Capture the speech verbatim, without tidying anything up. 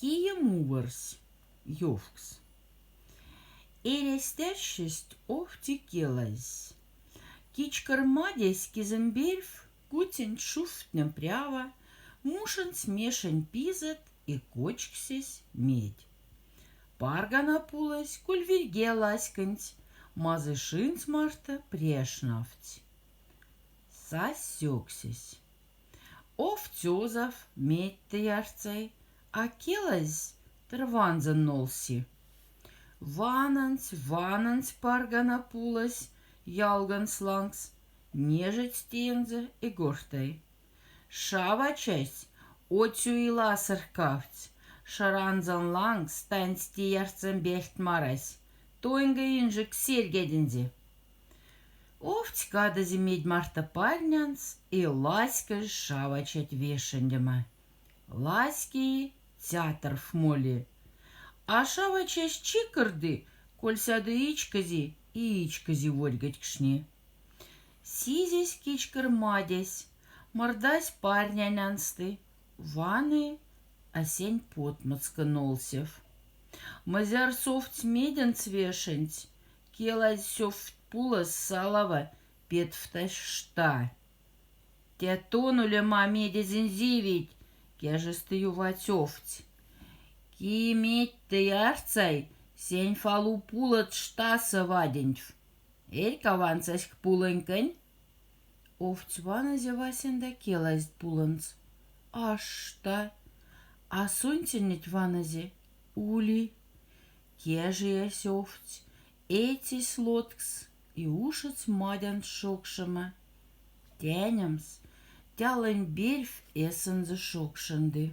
Кие муворсь ёвкс. Эрясть-арсьысть овтсь и келазь. Кичкор мадясь кизом берф кутинть шуфтнем прява, мушинсь мешень пизот и кочксесь медь. Паргана пулось куль вирьге ласькинть, мазы шинц мархта пряшнавтсь. Сась сёксесь. Овтсь озав, медьте ярцай, а келазь тыр ванзон нолси. Ванонсь, ванонсь паргана пулось ялганс лангс, нежедсь тиянза и гортай: «Шабачась, отсю и ласырхкавтсь, шранзон лангс таньсти ярцам бяльть марась, тоньга инжик сэрьгединзе». Овтсь кадози медь мархта парнянс и ласькизь шабачать вешендема. Ласьки, тяторф моли. А шабачась чикорди, коль сяды ичкози и ичкози ворьготькшни. Сизесь кичкор мадясь, мордась парнянянсты, ваны, а сянь потмоцка нолсев. Мзярс овтсь меденц вешенть, келазь сёфть пулос салава петфтась шта. «Тя тон улема медезь инзивить», — кяжестэ юватсь овтсь. «Ки медьте ярцай, сянь фалу пулот штасо вадинтьф. Эрька ванцаськ пулоньконь». Овтсь ванозе васенда келазьд пулонц. Аш шта. А сонценнеть ванозе ули. Кяжиясь овтсь, эцись лоткс и ушедсь мадянц шокшема. Тянемс, тялонь берф эсэнзэ шокшенди.